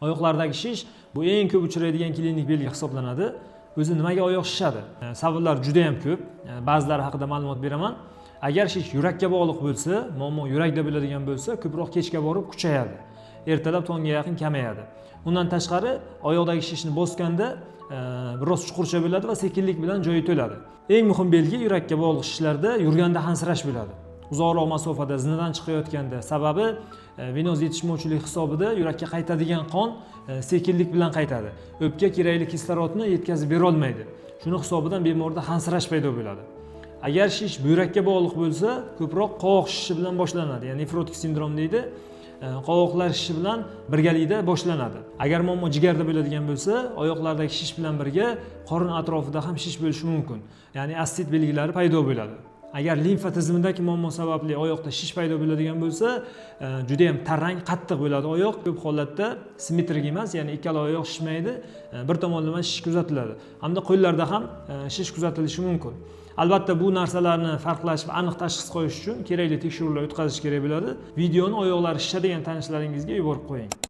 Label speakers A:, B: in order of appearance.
A: Oyoqlardagi shish bu eng ko'p uchraydigan klinik belgi hisoblanadi. O'zi nimaga oyoq shishadi? Savollar juda ham ko'p. Ba'zilari haqida ma'lumot beraman. Agar shish yurakka bog'liq bo'lsa, muammo yurakda bo'ladigan bo'lsa, ko'proq kechga borib kuchayadi. Ertalab tongga yaqin kamayadi. Undan tashqari, oyoqdagi shishni bosganda biroz chuqurcha bo'ladi va sekinlik bilan joyi to'ladi. Eng muhim belgi yurakka bog'liq shishlarda yurganda hansirash bo'ladi. Uzoqroq masofada zinadan chiqayotganda, sababi venoz yetishmovchilik hisobida yurakka qaytadigan qon sekinlik bilan qaytadi. O'pka kerakli kislorodni yetkazib berolmaydi. Shuni hisobidan bemorda hansirash paydo bo'ladi. Agar shish buyrakka bog'liq bo'lsa, ko'proq qovoq shishi bilan boshlanadi, ya'ni nefrotik sindrom deydi. Qovoqlar shishi bilan birgalikda boshlanadi. Agar muammo jigarda bo'ladigan bo'lsa, oyoqlardagi shish bilan birga qorin atrofida ham shish bo'lishi mumkin, ya'ni assit belgilari paydo bo'ladi. Agar limfa tizimidagi muammo sababli oyoqda shish paydo bo'ladigan bo'lsa, juda yam tarang, qattiq bo'ladi oyoq. Ko'p holatda simmetrik emas, ya'ni ikkala oyoq shishmaydi, bir tomonlama shish kuzatiladi hamda qo'llarda ham shish kuzatilishi mumkin. Albatta, bu narsalarni farqlash va aniq tashxis qo'yish uchun kerakli tekshiruvlar o'tkazish kerak bo'ladi. Videoni oyoqlari shishadigan tanishlaringizga yuborib qo'ying.